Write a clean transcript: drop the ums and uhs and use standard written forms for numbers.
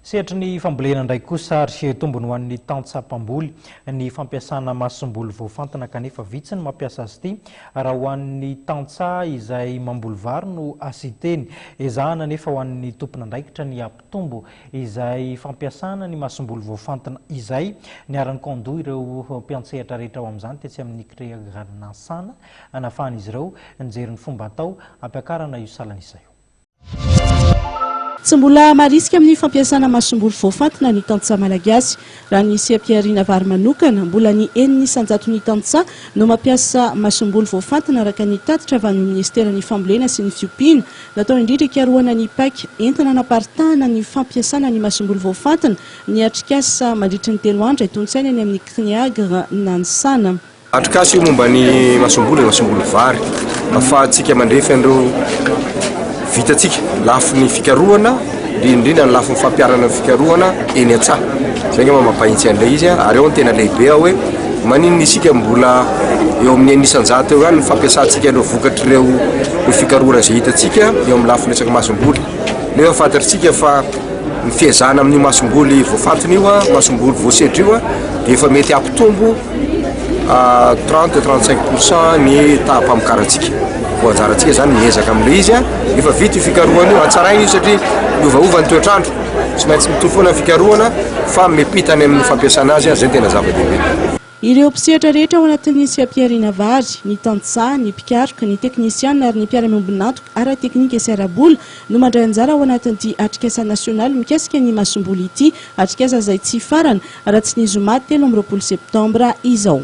Sehatry ny fambolena indray kosa ary tombony ho an'ny tantsaha mpamboly ny fampiasana masomboly voafantina kanefa vitsy ny mampiasa azy ity raha ho an'ny tantsaha izay mamboly vary no asian-teny. Ezahana anefa ho an'ny tompon'andraikitra ny hampitombo izay fampiasana ny masomboly voafantina izay. Niara-nikaon-doha ireo mpiantsehatra rehetra ao amin'izany tetsy amin'ny Creagr Nansana nahafahan'izy ireo nijery ny fomba atao hampiakarana io salan'isa io. Tsy mbola marisika amin'ny fampiasana masomboly voafantina ny tantsaha malagasy. Raha ny seha-pihariana vary manokana, mbola ny enina isan-jaton'ny tantsaha no mampiasa masomboly voafantina araka ny tatitra avy amin'ny minisiteran'ny Fambolena sy ny Fiompiana. Natao indrindra hikarohana ny paika entina hanaparitahana ny fampiasana ny masomboly voafantina ny atrikasa mandritry ny telo andro tontosaina eny amin'ny Cniagr Nanisana. Atrikasa io momba ny masomboly, masomboly vary, ahafahantsika mandrefy an'ireo vitantsika, lafiny fikarohana, indrindra indrindra ny lafiny fampiharana ny fikarohana eny an-tsaha. Izay angamba mampahitsy an'ilay izy ary ao no tena lehibe aho hoe maninona isika mbola eo amin'ny enina isan-jato eo ihany ny fampiasantsika ireo vokatr'ireo fikarohana izay hitantsika eo amin'ny lafiny resaka masomboly. Nefa fantatritsika fa ny fiezahana amin'io masomboly voafantina io, masomboly voasedra io dia efa mety hampitombo 30 35 pourcent ny taham-pamokarantsika. Vao anjarantsika izany miezaka amin'ilay izy, efa vita io fikarohana io, hatsaraina io satria miovaova ny toetr'andro, tsy maintsy mitohy foana ny fikarohana fa miampita any amin'ny fampiasana azy, izay no tena zava-dehibe. Ireo mpisehatra rehetra ao anatin'ny seha-pihariana vary, ny tantsaha, ny mpikaroka, ny teknisiana ary ny mpiara-miombon'antoka ara-teknika sy ara-bola no mandray anjara ao anatin'ity atrikasa nasionaly mikasika ny masomboly ity, atrikasa izay tsy hifarana raha tsy ny zoma 23 septambra izao.